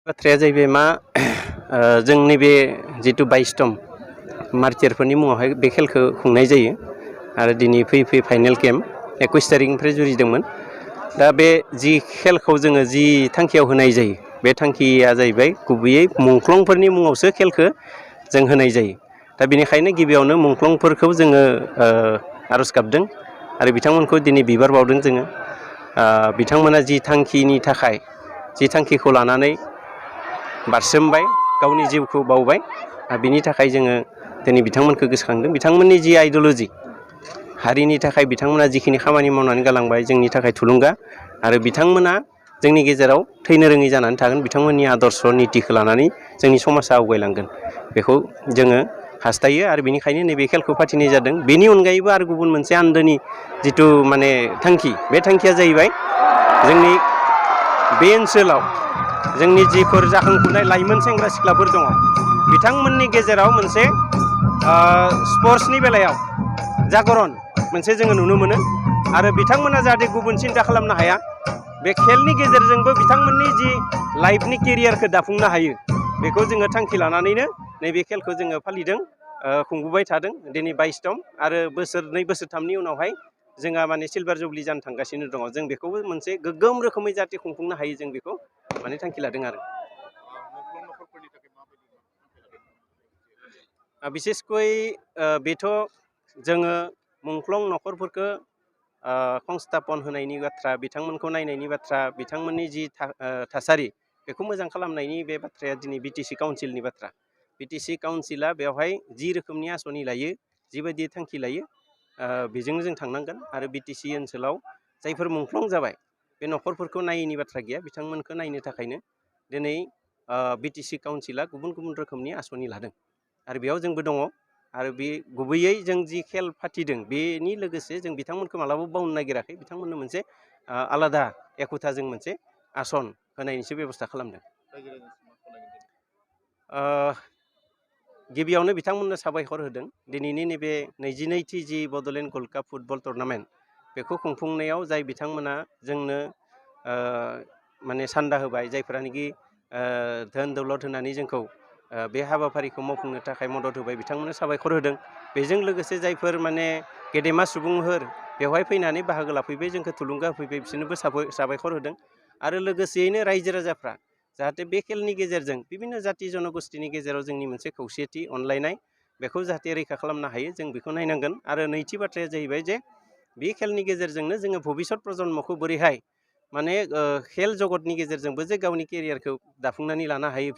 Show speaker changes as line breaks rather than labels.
बाथ्राया जाहैबाय मा जोंनि बे जितु 22तम मार्टियारफोरनि मुङावहाय बे खेलखौ खुंनाय जायो आरो दिनै फैयै फाइनेल गेम 21 तारिखनिफ्राय जुरिदोंमोन। दा बे जि खेलखौ जोङो जि थांखियाव होनाय जायो बे थांखिया जाहैबाय गुबैयै मुंख्लंफोरनि मुङावसो खेलखौ जों होनाय जायो। दा बेनिखायनो गिबियावनो मुंख्लंफोरखौ जोङो आर'ज गाबदों आरो बिथांमोनखौ दिनै बिबार बावदों जोङो। बिथांमोना जि थांखिनि थाखाय जि थांखिखौ लानानै बारसोमबाय गावनि जिउखौ बावबाय बिनि थाखाय जोङो दिनै बिथांमोनखौ गोसोखांदों। बिथांमोननि जि आइडिय'ल'जि हारिनि थाखाय बिथांमोना जिखिनि खामानि मावनानै गालांबाय जोंनि थाखाय थुलुंगा आरो बिथांमोना जोंनि गेजेराव थैनो रोङै जानानै थागोन। बिथांमोननि आदर्श नितिखौ लानानै जोंनि समाजा आवगायलांगोन बेखौ जोङो हास्थायो आरो बेनिखायनो नैबे खेलखौ फाथिनाय जादों। बेनि अनगायैबो आरो गुबुन मोनसे आन्दोनि जिथु थांखि बे थांखिया जाहैबाय जोंनि बे ओनसोलाव जोंनि जिफोर जाखांफुनाय लाइमोन सेंग्रा सिख्लाफोर दङ बिथांमोननि गेजेराव मोनसे स्पर्ट्सनि बेलायाव जागरन मोनसे जोङो नुनो मोनो आरो बिथांमोना जाहाथे गुबुन सिन्था खालामनो हाया बे खेलनि गेजेरजोंबो बिथांमोननि जि लाइफनि केरियारखौ दाफुंनो हायो बेखौ जोङो थांखि लानानैनो नैबे खेलखौ जोङो फालिदों, खुंबोबाय थादों। दिनै 22तम आरो बोसोरनै बोसोरथामनि उनावहाय जोंहा सिलभार जुबलि जानो थांगासिनो दङ। जों बेखौबो मोनसे गोग्गोम रोखोमै जाहाथे खुंफुंनो हायो जों बेखौ थांखि लादों आरो बिसेसकय बेथ' जोङो मुंख्लं न'खरफोरखौ संस्थापन होनायनि बाथ्रा, बिथांमोनखौ नायनायनि बाथ्रा, बिथांमोननि जि थासारि बेखौ मोजां खालामनायनि बे बाथ्राया दिनै बिटिसि काउन्सिलनि बाथ्रा। बिटिसि काउन्सिला बेवहाय जि रोखोमनि आसनि लायो, जिबायदि थांखि लायो बेजोंनो जों थांनांगोन आरो बिटिसि ओनसोलाव जायफोर मुंख्लं जाबाय बे न'खरफोरखौ नायैनि बाथ्रा गैया। बिथांमोनखौ नायनो थाखायनो दिनै बिटिसि काउन्सिला गुबुन गुबुन रोखोमनि आसनि लादों आरो बेयाव जोंबो दङ आरो बे गुबैयै जों जि खेल फाथिदों बेनि लोगोसे जों बिथांमोनखौ मालाबाबो बावनो नागिराखै। बिथांमोननो मोनसे आलादा एखुथा जों मोनसे आसन होनायनिसो बेब'स्था खालामदों। गिबियावनो बिथांमोननो साबायखर होदों। दिनैनि नैबे 22थि the Bodoland gold cup football tournament बेखौ खुंफुंनायाव जाय बिथांमोना जोंनो सान्दा होबाय, जायफोरानोखि धोन दौलत होनानै जोंखौ बे हाबाफारिखौ मावफुंनो थाखाय मदद होबाय बिथांमोननो साबायखर होदों। बेजों लोगोसे जायफोर गेदेमा सुबुंफोर बेवहाय फैनानै बाहागो लाफैबाय, जोंखौ थुलुंगा होफैबाय, बिसोरनोबो साबायखर होदों आरो लोगोसेयैनो रायजो राजाफ्रा जाहाथे बे खेलनि गेजेरजों बिभिन्न जाथि जनगोष्ठीनि गेजेराव जोंनि मोनसे खौसेथि अनलायनाय बेखौ जाहाथे रैखा खालामनो हायो जों बेखौ नायनांगोन। आरो नैथि बाथ्राया जाहैबाय जे बे खेलनि गेजेरजोंनो जोङो भबिसत प्रजन्मखौ बोरैहाय खेल जगतनि गेजेरजोंबो जे गावनि केरियारखौ दाफुंनानै लानो हायो